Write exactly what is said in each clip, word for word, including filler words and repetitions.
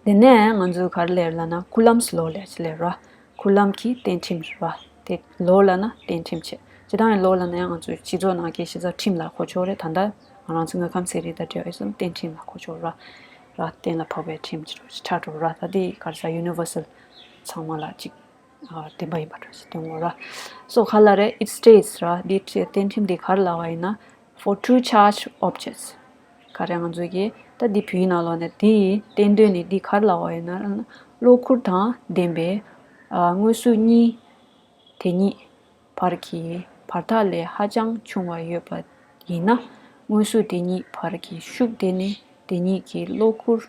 དེ་ནས་ང་ཚོས་ག་རེ་ལབ་ལབ་ན་ཁུ་ལམ་སི་ལོ་ལབ་ཅིག་ལབ་ར། ཁུ་ལམ་གྱི་བསྟན་ཁྲིམས་ར། དེ་ལོ་ལབ་ན་བསྟན་ཁྲིམས་བྱས། སྤྱིར་བཏང་ཡང་ལོ་ལབ་ན་ཡང་ང་ཚོའི་སྤྱི་ཚོགས་ནང་གི་གཞི་རྩ་ཁྲིམས་ལ་གོ་ཆོད་རེད། ད་ལྟ་ང་རང་ཚོ་དངོས་ཁམས་ཚན་རིག་དང་འབྲེལ་བ་ཡོད་ཙང་བསྟན་ཁྲིམས་ལ་གོ་ཆོད་ར། ར་གཏན་ལ་ཕབ་པའི་ཁྲིམས་ཀྱི་ཆ་འགྲོ་ར། ད་དེ་ག་རེ་ཟ་ཡུ་ནི་ཝར་སལ་ཚང་མ་ལ་གཅིག་ཨ་བདེན་པ་ཡིན་པ་འདྲ་ཞིག་སྟོན་དགོས་ར། སོ་ག་ལ་རེད། It states ར། འདི་བསྟན་ཁྲིམས་འདི་ག་རེ་ལབ་པ་ཡིན་ན། For two charged objects ག་རེ་ང་ཚོ་གིས་ད་འདི་བོད་ཡིག་ནང་ལོགས་ནས་འདི་བསྟན་དོན་ནི་འདི་ག་རེ་ལབ་པ་ཡིན་ན། གློ་ཁུར་དང་ལྡན་པའི་ཨ་དངོས་གཟུགས་གཉིས་དེ་གཉིས་བར་གྱི་བར་ཐག་ལས་ཧ་ཅང་ཆུང་བ་ཡོད་པ་ཡིན་ན། དངོས་གཟུགས་དེ་གཉིས་བར་གྱི་ཤུགས་དེ་ནི་དེ་གཉིས་ཀྱི་གློ་ཁུར་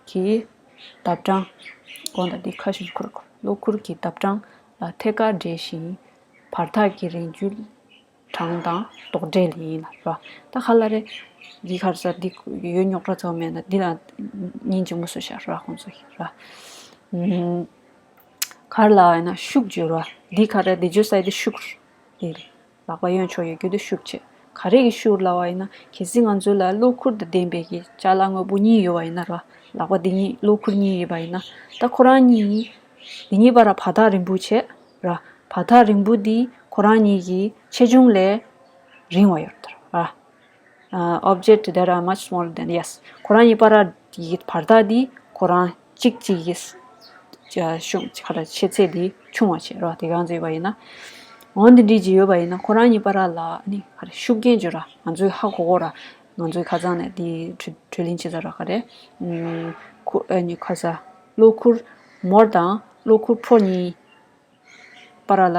གྱི་ལྡབ་གྲངས། དགོངས་དག་འདི་ཁ་ཤུན་ཁུར་ཁུར། གློ་ཁུར་གྱི་ལྡབ་གྲངས་ལ་ཐད་ཀར་འབྲེལ་ཞིང་། བར་ཐག་གི་རིང་རྒྱུད་གྲངས་དང་ལྡོག་འབྲེལ་ཡིན་ལ་ར། ད་ག་ལ་རེད། འདི་ག་རེ་ཟ། འདི་ཡོད་རྙོག་དྲ་ཚོ་མེད་ན་འདི་ལ་ཉིན་གཅིག་མུ་སུ་ཤ་ར་ཁོང་ཚོ་ཡིན་ར། ཨུམ། ག་རེ་ལབ་ཡིན་ན་ཤུགས་བརྗོད་ར། འདི་ག་རེ། འདི་བརྗོད་ས་འདི་ཤུགས་རེད། ལག་པ་གཡོན་ཕྱོགས་ཡོད་རྒྱུ་དེ་ཤུགས་བྱེད། ག་རེ་གི་ཤུགས་ལབ་པ་ཡིན་ན། གལ་སྲིད་ང་ཚོ་ལ་གློ་ཁུར་དང་ལྡན་པའི་གི་ཅ་ལག་དངོས་པོ་གཉིས་ཡོད་པ་ཡིན་ན་ར། ལག་པ་འདི་གཉིས་གློ་ཁུར་གཉིས་ཡོད་པ་ཡིན་ན། ད་ཁོ་རང་གཉིས་འདི་གཉིས་བར་ལ་བར་ཐག་རིང་པོ་བྱས་ར། བར་ཐག་རིང་པོ་འདི་ཁོ་རང་གཉིས་ཀྱི་ཆེ་ཆུང་ལས་རིང་བ་ཡོད་རེད་ར། ཨ་object that are much smaller than, yes. ཁོ་རང་གཉིས་བར་ལ་ཡི་བར་ཐག་འདི་ཁོ་རང་གཅིག་གཅིག་གི་ཤུགས་ག་རེ་ཆེ་ཚད་འདི་ཆུང་བ་བྱས་རོགས། དེ་གང་ཟེར་བ་ཡིན་ན། འོ་འདི་འདྲ་ཅིག་ཡོད་པ་ཡིན་ན་ཁོ་རང་གཉིས་བར་ལ་ནི་ག་རེ་ཤུགས་རྐྱེན་བྱོས་ར། ང་ཚོས་ཧ་གོ་གོ་ར། ང་ཚོའི་ཁ་སང་ནས་འདི་འཕྲོད་འཕྲོད་ལེན་བྱེད་ས་ར། ག་རེ་ཁོ་ཨ་ནི་ཁ་ས་གློ་ཁུར་མོར་དང་གློ་ཁུར་ཕོ་གཉིས་བར་ལ་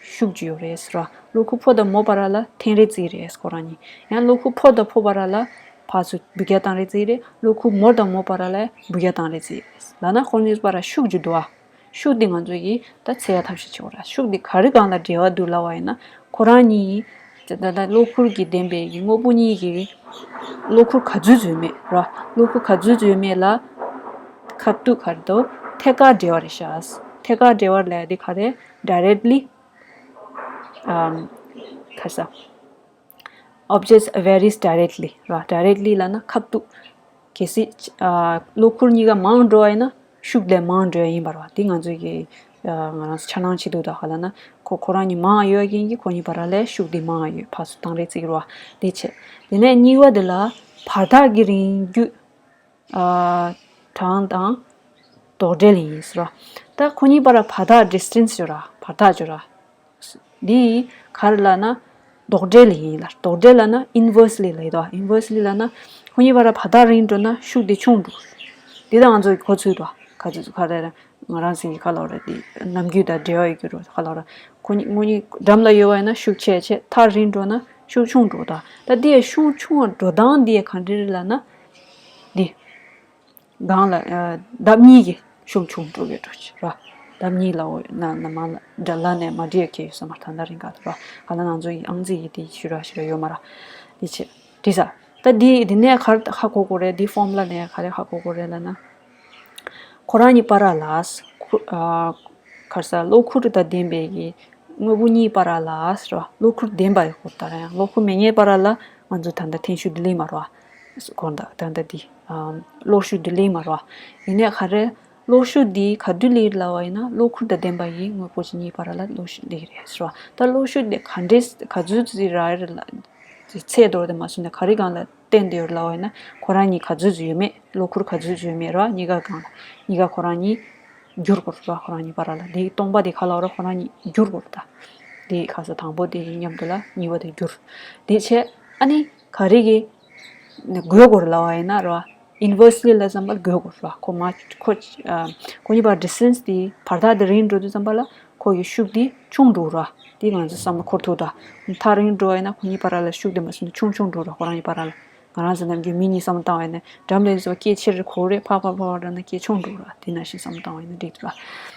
ཤུགས་ཀྱི་ཡོད་རེད་ཟེར་བ། གློ་ཁུག་ཕོ་དང་མོ་བར་ལ་ཐེངས་རེ་རྩིས་རེད་ཁོ་རང་གཉིས། ཡང་གློ་ཁུག་ཕོ་དང་ཕོ་བར་ལ་ཕར་ཚུར་འབུད་རྒྱག་བཏང་རེ་རྩིས་རེད། གློ་ཁུག་མོ་དང་མོ་བར་ལ་འབུད་རྒྱག་བཏང་རེ་རྩིས་རེད་ལབ་ན། ཁོ་གཉིས་བར་ལ་ཤུགས་ཀྱི་འདུག་ཨ། ཤུགས་འདི་ང་ཚོ་ཡིས་ད་འཚོལ་ཡ་ཐབས་ཤེས་བྱེད་དགོས་ར། ཤུགས་འདི་ག་རེ་སྒང་ལ་འབྲེལ་བ་འདུག་ལབ་པ་ཡིན་ན། ཁོ་རང་གཉིས་ད་ལྟ་གློ་ཁུག་གི་ལྡན་པའི་གི་དངོས་པོ་གཉིས་ཀྱི་གློ་ཁུག་ག་ཚོད་ཚོད་མེད་ར། གློ་ཁུག་ག་ཚོད་ཚོད་མེད་ལ་ཁ་ཐུག་ག་རེ་འདུག་ཐད་ཀར་འབྲེལ་བ་རེད་ཤག་ཐད་ཀར་འབྲེལ་བ་ལབ་དེ་ག་རེ། directly ཨམ། ཁ་ས། Objects varies directly ར། directly ལབ་ན་ཁ་ཐུག་གལ་སྲིད་ཨ་གློ་ཁུག་གཉིས་ཀ་མང་འགྲོ་བ་ཡིན་ན་ཤུགས་དེ་མང་འགྲོ་ཡ་ཡིན་པ་ར། དེ་ང་ཚོས་ཀྱི་ཨ་ང་རང་ཚོ་འཆར་སྣང་བྱེད་འདུག་ད་ག་ལབ་ན་ཁོ་ཁོ་རང་གཉིས་མང་ཡོད་རྐྱེན་གྱིས་ཁོ་གཉིས་བར་ལ་ཤུགས་དེ་མང་ཡོད། ཕར་ཚུར་བཏང་རེ་རྩིས་ར་དེ་བྱས། དེ་ནས་གཉིས་པ་དེ་ལ་བར་ཐག་གི་རིང་རྒྱུད་ཨ་གྲངས་དང་ལྡོག་འབྲེལ་ཡིན་ཟེར་བ། ད་ཁོ་གཉིས་བར་ལ་བར་ཐག་distance ཡོད་ར། བར་ཐག་ཡོད་ར། འདི་ག་རེ་ལབ་ན་ལྡོག་འབྲེལ་ཡིན་ལ། ལྡོག་འབྲེལ་ལབ་ན་inversely ལབ་ཡོད་དོ། inversely ལབ་ན་ཁོ་གཉིས་བར་ལ་བར་ཐག་རིང་འགྲོ་ན་ཤུགས་དེ་ཆུང་འགྲོ། འདི་ད་ང་ཚོ་གོ་ཚུལ་དོ། ག་ཚོད་ག་རེ་རེད། ང་རང་ཚོ་གི་ག་ལབ་རེད། འདི་ནམ་རྒྱུན་དང་འབྲེལ་བ་ཡོད་ཀྱི་རེད། ག་ལབ་རེད། ཁོ་གཉིས་ཁོ་གཉིས་འགྲམ་ལ་ཡོད་པ་ཡིན་ན་ཤུགས་ཆེ་ཆེ། ཐག་རིང་འགྲོ་ན་ཤུགས་ཆུང་འགྲོ་དང་། ད་འདི་ཡ་ཤུགས་ཆུང་བ་འགྲོ་སྟངས་འདི་ཡ་ག་འདྲ་རེད་ལབ་ན། འདི། སྒང་ལ་ལྡབ་གཉིས་ཀྱི་ཤུགས་ཆུང་འགྲོ་གི་འགྲོ་ཆེ་ར། ལྡབ་གཉིས་ལ་འོ་ན་ན་མ་ལ་འདྲ་ལ་ནས་མ་འདྲི་ཡ་ཁྱེད་ཡོད་ས་མ་རེད། ད་ལྟ་རིང་ག་ད་ར་ག་ལ་ང་ཚོ་ཡི་ཨང་རྩིས་ཡི་དེ་ཞུ་ར་ཞུ་ར་ཡོད་མ་ར། འདི་ཆེ་འདི་ས། ད་འདི་འདི་ནས་ག་རེ་ཧ་གོ་གོ་རེད། འདི་formula ནས་ག་རེ་ཧ་གོ་གོ་རེད་ལབ་ན། ཁོ་རང་གཉིས་བར་ལ་ཁུ་ཨ་ག་རེ་ཟ། གློ་ཁུག་དང་ལྡན་པའི་གི་དངོས་པོ་གཉིས་བར་ལ་ཟེར་བ། གློ་ཁུག་ལྡན་པ་ཡོད་དགོས། ད་ཡང་གློ་ཁུག་མེད་མཁན་བར་ལ་ང་ཚོ་ད་ལྟ་འཐེན་ཤུགས་འདི་ལེན་མ་རོགས། དགོངས་དག་ད་ལྟ་འདི་ཨ་གློག་ཤུགས་འདི་ལེན་མ་རོགས། ཡིན་ནའི་ག་རེ། གློག་ཤུགས་འདི་ག་དུས་ལེན་ལབ་པ་ཡིན་ན་གློ་ཁུག་དང་ལྡན་པ་ཡི་དངོས་པོ་ཅིག་གཉིས་བར་ལ་གློག་ཤུགས་ལེན་རེད་ཟེར་བ། ད་གློག་ཤུགས་འདི་ག་འདྲས་ག་ཚོད་ཅིག་རག་རེད་ལ། ཚད་མདོ་དེ་མ་སོང་ནས་ག་རེ་སྒང་ལ་བརྟེན་ཏེ་ཡོད་ལབ་པ་ཡིན་ན། ཁོ་རང་གཉིས་ག་ཚོད་ཅིག་ཡོད་མེད། གློ་ཁུག་ག་ཚོད་ཅིག་ཡོད་མེད་ར། གཉིས་ཀ་སྒང་ལ་གཉིས་ཀ་ཁོ་རང་གཉིས་བསྒྱུར་དགོས་རེད་ར། ཁོ་རང་གཉིས་བར་ལ་དེའི་སྟོང་པ་དེ་ག་ལབ་ར། ཁོ་རང་གཉིས་བསྒྱུར་དགོས་རེད་ད། དེ་ག་ས་དང་པོ་དེ་མཉམ་དུ་ལ་གཉིས་པ་དེ་བསྒྱུར། དེ་བྱས་ཨ་ནི་ག་རེ་གི་དགོས་དགོས་རེད་ལབ་པ་ཡིན་ན་ར། inversely ལ་ཙམ་པ་དགོས་དགོས་ར། ཁོ་མ་ཁོ་ཨ་ཁོ་གཉིས་བར་distance དེ་བར་ཐག་དེ་རིང་འགྲོ་དུས་ཙམ་པ་ལ་ཁོ་གི་ཤུགས་དེ་ཆུང་འགྲོ་ར། དེ་ང་ཚོ་བསམ་བློ་འཁོར་ཐུབ་ད། ཐག་རིང་འགྲོ་བ་ཡིན་ན་ཁོ་གཉིས་བར་ལ་ཤུགས་དེ་མ་སོང་ན་ཆུང་ཆུང་འགྲོ་ར། ཁོ་རང་གཉིས་བར་ལ། ང་རང་ཚོ་ནམ་རྒྱུན་མི་གཉིས་བསམ་བློ་བཏང་བ་ཡིན་ན་འགྲམ་ལ་ཡིན་ཙང་སྐད་ཆེ་རུ་གོ་རེད། ཕར་ཕར་ཕར་ཕར་འགྲོ་ན་སྐད་ཆུང་འགྲོ་ར། དེ་ནང་བཞིན་བསམ་བློ་བཏང་བ་ཡིན་ན་འགྲིག་འདུག་ར།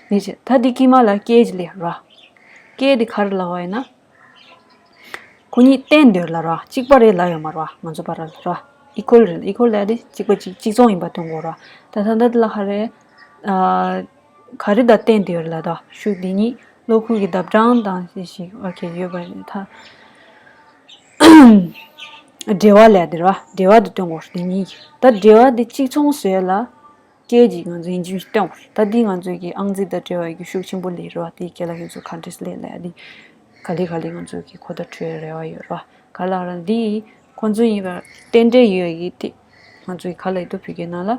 དེ་བྱས་ད་དེ་དཀྱིལ་མ་ལ་སྐད་ཅིག་སླེབས་ར། སྐད་དེ་ག་རེ་ལབ་པ་ཡིན་ན། ཁོ་གཉིས་བརྟེན་སྡོད་ལ་ར། གཅིག་པ་རེད་ལབ་ཡོད་མ་རེད་བ། ང་ཚོ་བར་ལ་ར། equal རེད། equal ལབ་དེ་གཅིག་པ་གཅིག་གཅིག་མཚུངས་ཡིན་པ་སྟོན་དགོས་ར། ད་ད་ད་ལ་ཧ་རེ། ཨ་ག་རེ་དང་བརྟེན་སྡོད་ལ་ད་ཤུགས་དེ་གཉིས་གློ་ཁུག་གི་ལྡབ་གྲངས་དང་ཞིག་ཞིག་ཨོ་ཁེ་ཡོད་པ་རེད་ད། འབྲེལ་བ་ལབ་དེ་ར། འབྲེལ་བ་དེ་སྟོན་དགོས་ར། དེ་གཉིས་ཀྱི་ད་འབྲེལ་བ་དེ་གཅིག་མཚུངས་བཟོས་ལ། སྐད་ཀྱིས་ང་ཚོ་ཡིན་གཅིག་མིན་གཅིག་སྟོན་དགོས་རེད། ད་འདི་ང་ཚོའི་གི་ཨང་རྩིས་དང་འབྲེལ་བའི་གི་ཤུགས་ཆེན་པོ་སླེབས་རེད་བ། དེའི་རྒན་ལགས་ཁྱེད་ཚོ་ག་འདྲས་སླེབས་ལ་ཡ། འདི་ག་ལེ་ག་ལེ་ང་ཚོའི་གི་གོ་བརྡ་འཕྲོད་རེ་བ་ཡོད་རེད་བ། ག་ལ་ར་འདི་ཁོང་ཚོ་ཡིན་པ་རྟེན་འབྲེལ་ཡོད་ཡིན། དེ་ང་ཚོའི་ག་ལ་ཡོད་དོ་བོད་སྐད་ནང་ལ།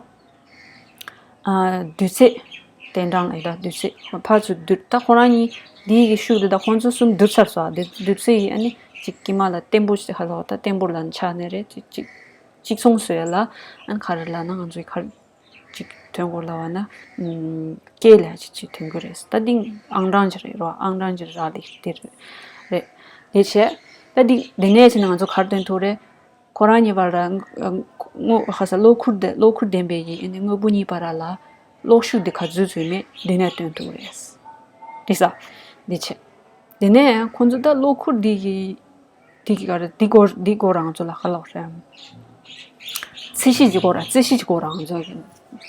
ཨ། དུས་ཚོད། དོན་གྲངས་ཨེ་ད་དུས་ཚོད་ཕར་ཚུར་བསྡུར། ད་ཁོ་རང་གཉིས་འདིའི་གི་ཤུགས་དེ་ད་ཁོང་ཚོ་གསུམ་བསྡུར་ཚར་སོང་། དུས་དུས་ཚོད་ཡིན། ཨ་ནི་གཅིག་དཀྱིལ་མ་ལ་བརྟན་པོ་ཞིག་ཧ་ལོ། ད་བརྟན་པོ་ལ་ཆགས་ནས་རེད། གཅིག་གཅིག་གཅིག་མཚུངས་བཟོ་ཡ་ལ། ཨ་ནི་ག་རེ་ལབ་ན་ང་ཚོའི་ག་རེ་གཅིག་ཐོན་དགོས་ལབ་པ་ན། ཨམ། སྐད་ལ་གཅིག་གཅིག་ཐོན་གི་རེད། ད་འདི་ཨང་གྲངས་ཅིག་རེད་རོ། ཨང་གྲངས་ཅིག་རག་ལས་དེ་རེད། རེད། དེ་བྱས། ད་འདི་འདི་ནས་བྱས་ན་ང་ཚོ་ག་རེ་སྟོན་ཐུབ་རེད། ཁོ་རང་གཉིས་བར་ལ་དངོས་ཧ་ས་གློག་ཁུར་དེ་གློག་ཁུར་ལྡན་པའི་ཡི་དངོས་པོ་གཉིས་བར་ལ་གློག་ཤུགས་དེ་ག་ཚོད་ཚོད་མེད་འདི་ནས་སྟོན་ཐུབ་རེད། འདི་ས། འདི་བྱས། དེ་ནས་ཁོང་ཚོ་ད་གློག་ཁུར་འདི་གི་འདི་གི་ག་རེ་འདི་སྐོར་འདི་སྐོར་རང་ཚོ་ལ་ག་ལབ་རེད། རྩིས་གཞི་གི་སྐོར་ར་རྩིས་གཞི་གི་སྐོར་རང་ཚོ་གི་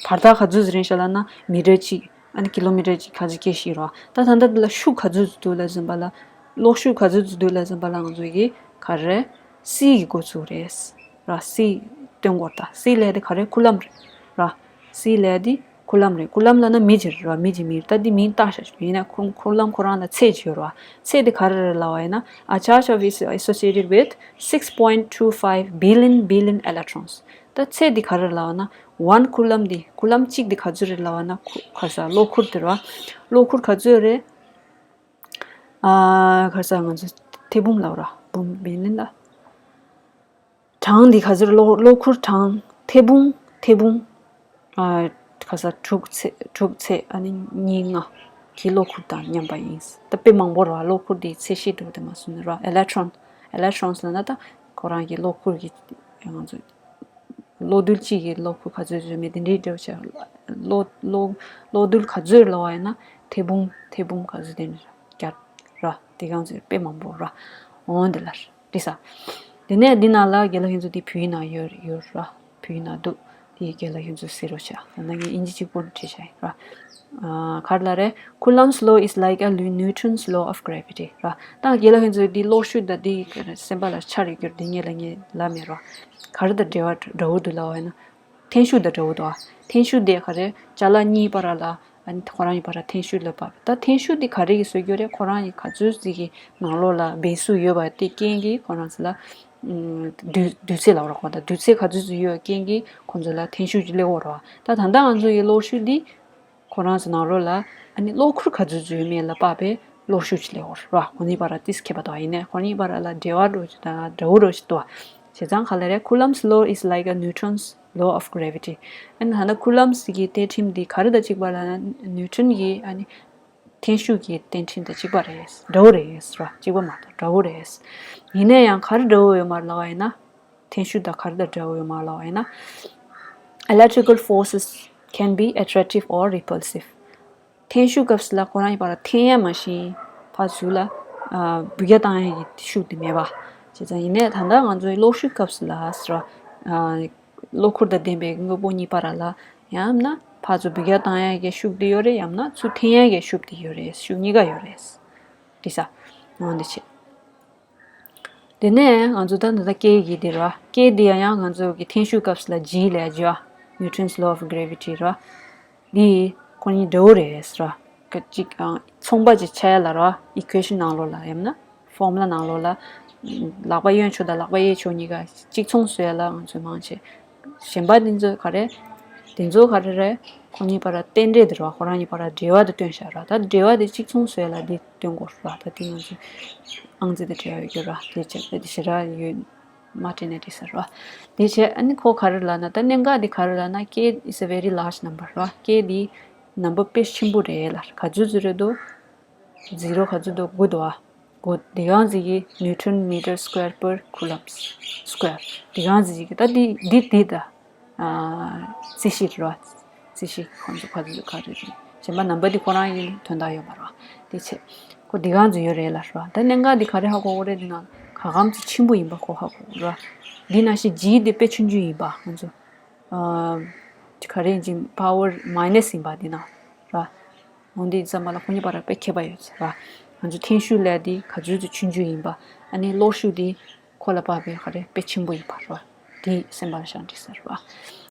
བར་ཐག་ག་ཚོད་ཚོད་རེད་ཤག་ལབ་ན་མི་ཊར་གཅིག་ཨ་ནི་ཀི་ལོ་མི་ཊར་གཅིག་ག་ཚོད་སྐྱེ་ཤི་རོ། ད་ད་ལྟ་འདི་ལ་ཤུགས་ག་ཚོད་ཚོད་འདུག་ལབ་ཟིན་པ་ལ། གློག་ཤུགས་ག་ཚོད་ཚོད་འདུག་ལབ་ཟིན་པ་ལ་ང་ཚོ་གི་ག་རེ་སི་གི་འགོ་ཚུགས་རེད། ར་སི་སྟོན་སྐོར། ད་སི་ལབ་དེ་ག་རེ་ཁུ་ལམ་རེད། ར་སི་ལབ་དེ་ཁུ་ལམ་རེད། ཁུ་ལམ་ལབ་ན་མི་གཅིག་རེད་ར། མི་གཅིག་མི་རེད། ད་འདི་མིང་བཏགས་བཞག་ཡིན་ན་ཁུ་ཁུ་ལམ་ཁོ་རང་ལ་ཚད་ཅིག་ཡོད་ར། ཚད་དེ་ག་རེ་རེད་ལབ་པ་ཡིན་ན། A charge of is associated with six point two five billion billion electrons. ད་ཚད་འདི་ག་རེ་ལབ་ན། ཝན་ཁུ་ལམ་འདི་ཁུ་ལམ་གཅིག་འདི་ག་ཚོད་རེད་ལབ་ན། ཁུ་ག་ས་གློག་ཁུར་དེ་ར། གློག་ཁུར་ག་ཚོད་རེད། ཨ་ག་ས་ང་ཚོ་ཐེ་བུམ་ལབ་ར། བུམ་བི་ལིན་ལ། གྲངས་འདི་ག་ཚོད་རེད། གློག་གློག་ཁུར་གྲངས་ཐེ་བུམ་ཐེ་བུམ། ཨ་ག་ས་དྲུག་ཚེ་དྲུག་ཚེ་ཨ་ནི་གཉིས་ལྔ་གི་གློག་ཁུར་དང་མཉམ་པ་ཡིན། ད་དཔེ་མང་པོ་ར། གློག་ཁུར་འདི་ཚད་གཞི་འདྲ་བོ་དེ་མ་སོང་ནི་ར། ཨེ་ལེག་ཊོན་ཨེ་ལེག་ཊོན་ལབ་ན་ད་ཁོ་རང་གི་གློག་ཁུར་གི་ང་ཚོ་གློག་རྡུལ་གཅིག་གི་གློག་ཁུར་ག་ཚོད་ཚོད་མེད་དེ་འདྲའི་འདྲ་བོ་བྱས། གློག་གློག་གློག་རྡུལ་ག་ཚོད་ལབ་པ་ཡིན་ན་ཐེ་བུམ་ཐེ་བུམ་ག་ཚོད་དེ་འདྲ་རྒྱབ་ར། དེ་གང་ཚོད་དཔེ་མང་པོ་ར། འོང་དེ་ལ་རེད་ས། དེ་ནས་འདི་ནང་ལ་རྒན་ལགས་ཁྱེད་ཚོ་འདི་བོད་ཡིག་ནང་ཡོད་ཡོད་ར། བོད་ཡིག་ནང་འདུག་དེ་རྒན་ལགས་ཁྱེད་ཚོ་གཟིགས་རོགས་བྱ། ད་ནང་གི་དབྱིན་ཇི་གཅིག་པོ་བྲིས་བྱ་ཡིན་ར། ཨ་ག་རེ་ལབ་རེད། Coulomb's law is like a Newton's law of gravity. ར། ད་རྒན་ལགས་ཁྱེད་ཚོ་འདི་གློག་ཤུགས་དང་འདི་སེམས་པ་ལ་འཆར་ཡོད་རྒྱུར་འདི་ངས་ལ་ངས་ལབ་མེད་ར། ག་རེ་དང་འབྲེལ་བ་འདྲ་བོ་འདུག་ལབ་པ་ཡིན་ན། འཐེན་ཤུགས་དང་འདྲ་བོ་འདུག་ཨ། འཐེན་ཤུགས་དེ་ག་རེ་ཅ་ལག་གཉིས་བར་ལ་ཨ་ནི་ཁོ་རང་གཉིས་བར་ལ་འཐེན་ཤུགས་ལ་བབས། ད་འཐེན་ཤུགས་དེ་ག་རེ་གིས་བཟོ་རྒྱུ་རེད། ཁོ་རང་གི་ག་ཚོད་ཅིག་གི་ནང་ལོགས་ལ་སྦས་ཤུགས་ཡོད་པ་དེ་རྐྱེན་གྱིས་ཁོ་རང་ཚོ་ལ་ཨམ་དུས་དུས་ཚོད་ལབ་རོགས་གོ། ད་དུས་ཚོད་ག་ཚོད་ཅིག་ཡོད་པའི་རྐྱེན་གྱིས་ཁོ་ཚོ་ལ་འཐེན་ཤུགས་ཅིག་སླེབས་ཡོད་རེད་བ། ད་ད་ལྟ་ང་ཚོ་ཡི་གློག་ཤུགས་འདི་ཁོ་རང་ཚོ་ནང་ལོགས་ལ་ཨ་ནི་གློག་ཁུར་ག་ཚོད་ཅིག་ཡོད་མེད་ལ་དཔག་པའི་གློག་ཤུགས་ཅིག་སླེབས་ཡོད་རེད་བ། ཁོ་གཉིས་བར་ལ་ཏིས་ཁྱད་པར་འདུག་ཨ། ཡིན་ནའི་ཁོ་གཉིས་བར་ལ་འབྲེལ་བ་འདྲ་བོ་ཅིག་དང་འདྲ་བོ་འདྲ་བོ་ཅིག་འདུག་ཨ། བྱས་ཙང་ག་ལ་རེད། Coulomb's law is like a Newton's law of gravity. ཨ་ནི་ད་ལྟ་ཁུ་ལམ་སི་གི་གཏན་ཁྲིམས་འདི་ག་རེ་དང་གཅིག་པ་ལབ་ན། ནིའུ་ཊོན་གྱི་ཨ་ནི་འཐེན་ཤུགས་ཀྱི་གཏན་ཁྲིམས་དང་གཅིག་པ་རེད། འདྲ་བོ་རེད་ར། གཅིག་པ་མ་གཏོགས་འདྲ་བོ་རེད། ཡིན་ན་ཡང་ག་རེ་འདྲ་བོ་ཡོད་མ་རེད་ལབ་པ་ཡིན་ན། འཐེན་ཤུགས་དང་ག་རེ་དང་འདྲ་བོ་ཡོད་མ་རེད་ལབ་པ་ཡིན་ན། Electrical forces can be attractive or repulsive. འཐེན་ཤུགས་སྐབས་སུ་ལ་ཁོ་རང་གཉིས་བར་འཐེན་ཡ་མ་གཏོགས་ཕར་ཚུར་ལ་ཨ་འབུད་རྒྱག་བཏང་ཡ་གི་ཤུགས་དེ་མེད་པ། བྱས་ཙང་ཡིན་ནའི་ད་ལྟ་ང་ཚོའི་གློག་ཤུགས་སྐབས་སུ་ལ་ཟེར་བ། ཨ་གློག་ཁུར་དང་ལྡན་པའི་དངོས་པོ་གཉིས་བར་ལ་ཡང་ན་ཕར་ཚུར་འབུད་རྒྱག་བཏང་ཡ་གི་ཤུགས་དེ་ཡོད་རེད། ཡང་ན་ཚུར་འཐེན་ཡ་གི་ཤུགས་དེ་ཡོད་རེད། ཤུགས་གཉིས་ཀ་ཡོད་རེད། འདི་ས། འོ་འདི་བྱས། དེ་ནས་ང་ཚོ་ད་ད་ལྟ་སྐད་ཡིག་འདི་ར། སྐད་འདི་ཡང་ཡང་ང་ཚོ་གི་འཐེན་ཤུགས་སྐབས་སུ་ལ་ཇི་ལབ་ཡ། Newton's law of gravity ར། འདི་ཁོ་གཉིས་འདྲ་བོ་རེད་ར། ཅིག་ཚོང་པ་ཅིག་ཆགས་ཡ་ལ་ར། ཨི་ཀུའེ་ཤན་ནང་ལོགས་ལ་ཡང་ན་ཕོར་མུ་ལ་ནང་ལོགས་ལ་ལག་པ་གཡོན་ཕྱོགས་དང་ལག་པ་གཡས་ཕྱོགས་གཉིས་ཀ་གཅིག་མཚུངས་བཟོ་ཡ་ལ་ང་ཚོས་མང་ཆེ། གཞན་པ་འདི་ཚོ་ག་རེ། འདི་ཚོ་ག་རེ་རེད། ཁོ་གཉིས་བར་རྟེན་འབྲེལ་དེ་རེད་བ། ཁོ་རང་གཉིས་བར་འབྲེལ་བ་དེ་སྟོན་བཞག་ར། ད་འབྲེལ་བ་དེ་གཅིག་མཚུངས་བཟོས་ལ་འདི་སྟོན་དགོས་ར། ད་དེ་ང་ཚོས་ཨང་རྩིས་དེ་འབྲེལ་བ་ཡོད་རྒྱུ་ར། དེ་བྱས་ད་དེ་ཞེ་དྲག་ཡོད་མ་དྲན་ནས་དྲིས་ས་ར། དེ་བྱས་ཨ་ནི་ཁོ་ག་རེ་ལབ་ན། ད་གནད་འགག་དེ་ག་རེ་ལབ་ན། K is a very large number ར། K དེ་ནམ་བར་དཔེ་ཆེན་པོ་རེད་ལ། ག་ཚོད་ཚོད་རེད་འདུག་ཛི་རོ་ག་ཚོད་འདུག་དགུ་འདུག་ཨ། གོ་དེ་གང་ཟིག་གི་Newton meter square per coulomb square དེ་གང་ཟིག་གི་ད་དེ་དེ་དེ་ད་རྩིས་གཞི་རེད་བ། རྩིས་གཞི་ཁོང་ཚོ་ཕ་ཚོ་ག་རེ་རེད། གཞན་པ་ནམ་བར་དེ་ཁོ་རང་གི་དོན་དག་ཡོད་མ་རེད་བ། དེ་ཆེ་ཁོ་དེ་གང་ཟིག་ཡོད་རེད་ལ་རེད་བ། ད་གནད་འགག་དེ་ག་རེ་ཧ་གོ་གོ་རེད། དེ་ན་ག་གམ་ཚོ་ཆེན་པོ་ཡིན་པ་ཁོ་ཧ་གོ་རེད་བ། དེ་ན་ཞིག་ཇི་དེ་དཔེ་ཆུང་ཆུང་ཡིན་པ་ཁོང་ཚོ། ག་རེ་ཡིན་ཅིང་power minus ཡིན་པ་དེ་ན་རེད་བ། འོན་ཏེ་ཙམ་པ་ལ་ཁོ་གཉིས་བར་དཔེ་ཁྱད་པར་ཡོད་ཟེར་བ། ང་ཚོ་འཐེན་ཤུགས་ལས་དེ་ག་ཚོད་དུ་ཆུང་ཆུང་ཡིན་པ། ཨ་ནི་གློག་ཤུགས་དེ་ཁོ་ལ་དཔག་པའི་ག་རེ་དཔེ་ཆེན་པོ་ཡིན་པ་རེད་བ། དེ་སེམས་པ་ལ་བཞག་འདྲི་ཟེར་བ།